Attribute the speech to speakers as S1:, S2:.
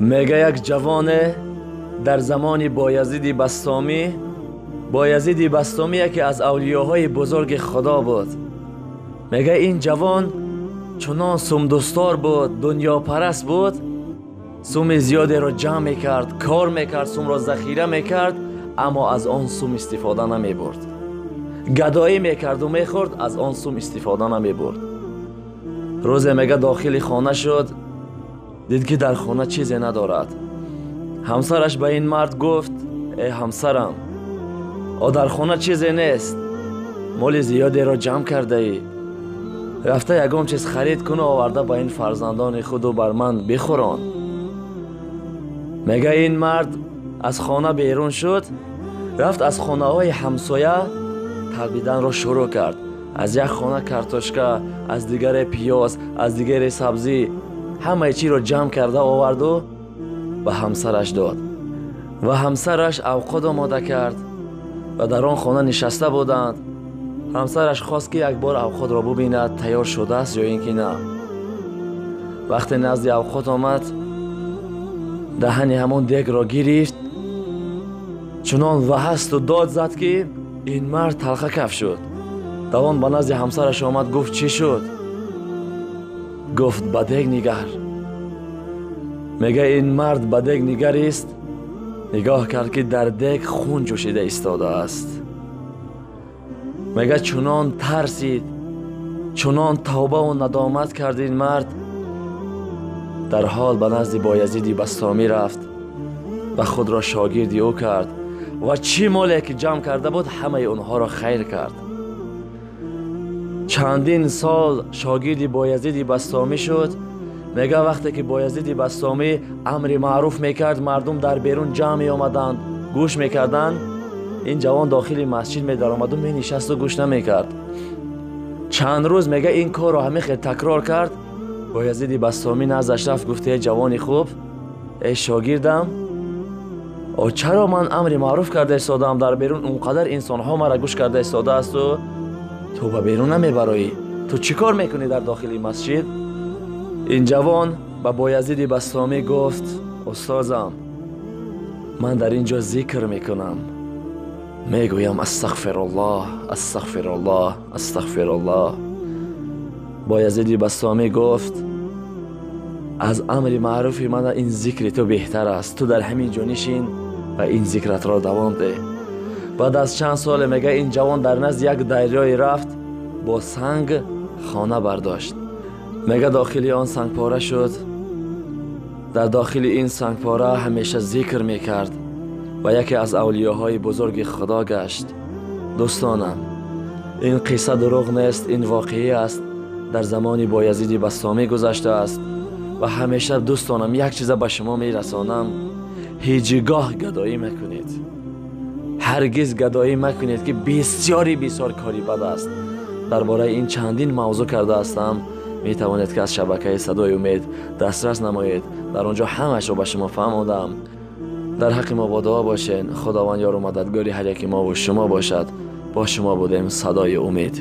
S1: Мега як ҷавоне дар замони Боязиди Бастомӣ, Боязиди Бастомӣ яке аз авлиёҳои бузурги Худо буд. Мега ин ҷавон чунон сумдӯстор буд, дунёпараст буд, суми зиёдеро ҷамъ мекард, кор мекард, сумро захира мекард, аммо аз он сум истифода намебурд. Гадоӣ мекарду мехӯрд, аз он сум истифода намебурд. Рӯзе мега дохили хона шуд, дид ки дар хона чизе надорад. Ҳамсараш ба ин мард гуфт: э ҳамсарам, о дар хона чизе нест, моли зиёдеро ҷамъ кардаӣ, рафта ягон чиз харид куну оварда ба ин фарзандони худу бар ман бихӯрон. Мега ин мард аз хона берун шуд, рафт аз хонаҳои ҳамсоя талбиданро шурӯъ кард. Аз як хона картошка, аз дигаре пиёз, аз дигаре сабзӣ, ҳамаи чиро ҷамъ карда оварду ба ҳамсараш дод. Ва ҳамсараш авқот омода кард ва дар он хона нишаста буданд. Ҳамсараш хост ки як бор авқотро бубинад, тайёр шудааст ё ин ки на. Вақте назди авқот омад, даҳани ҳамон дегро гирифт, чунон ваҳасту дод зад ки ин мард талха каф шуд. Давон ба назди ҳамсараш омад, гуфт: чӣ шуд? Гуфт: ба дег нигар. Мега ин мард ба дег нигарист, нигоҳ кард ки дар дег хун ҷӯшида истодааст. Мега чунон тарсид, чунон тавбаву надомат кард ин мард, дар ҳол ба назди Боязиди Бастомӣ рафт ва худро шогирди ӯ кард ва чӣ моле ки ҷамъ карда буд ҳамаи онҳоро хайр кард. Чандин сол шогирди Боязиди Бастомӣ шуд. Мега вақте ки Боязиди Бастомӣ амри маъруф мекард, мардум дар берун ҷамъ меомаданд, гӯш мекарданд. Ин ҷавон дохили масҷид медаромаду менишасту гӯш намекард. Чанд рӯз мега ин корро ҳамин хел такрор кард. Боязиди Бастомӣ наздаш рафт, гуфт: эй ҷавони хуб, эй шогирдам, о чаро ман амри маъруф карда истодаам, дар берун он қадар инсонҳо мара гӯш карда истодаасту ту ба берун намебароӣ? Ту чӣ кор мекунӣ дар дохили масҷид? Ин ҷавон ба Боязиди Бастомӣ гуфт: устозам, ман дар ин ҷо зикр мекунам, мегӯям астағфируллоҳ, астағфируллоҳ, астағфируллоҳ. Боязиди Бастомӣ гуфт: аз амри маъруфи ман ин зикри ту беҳтар аст, ту дар ҳамин ҷо нишин ва ин зикратро давом деҳ. Баъд аз чанд соле мега ин ҷавон дар назди як дарёе рафт, бо санг хона бардошт. Мега дохили он сангпора шуд. Дар дохили ин сангпора ҳамеша зикр мекард ва яке аз авлиёҳои бузурги Худо гашт. Дӯстонам, ин қисса дурӯғ нест, ин воқеӣ аст, дар замони Боязиди Бастомӣ гузаштааст. Ва ҳамеша дӯстонам як чиза ба шумо мерасонам: ҳеҷ гоҳ гадоӣ макунед, ҳаргиз гадоӣ макунед, ки бисёри бисёр кори бад аст. Дар бораи ин чандин мавзӯъ карда ҳастам, метавонед ки аз шабакаи Садои Умед дастрас намоед, дар он ҷо ҳамаашро ба шумо фаҳмодам. Дар ҳаққи мо бо дуо бошед, Худованд ёру мададгори ҳар яки мову шумо бошад. Бо шумо будем Садои Умед.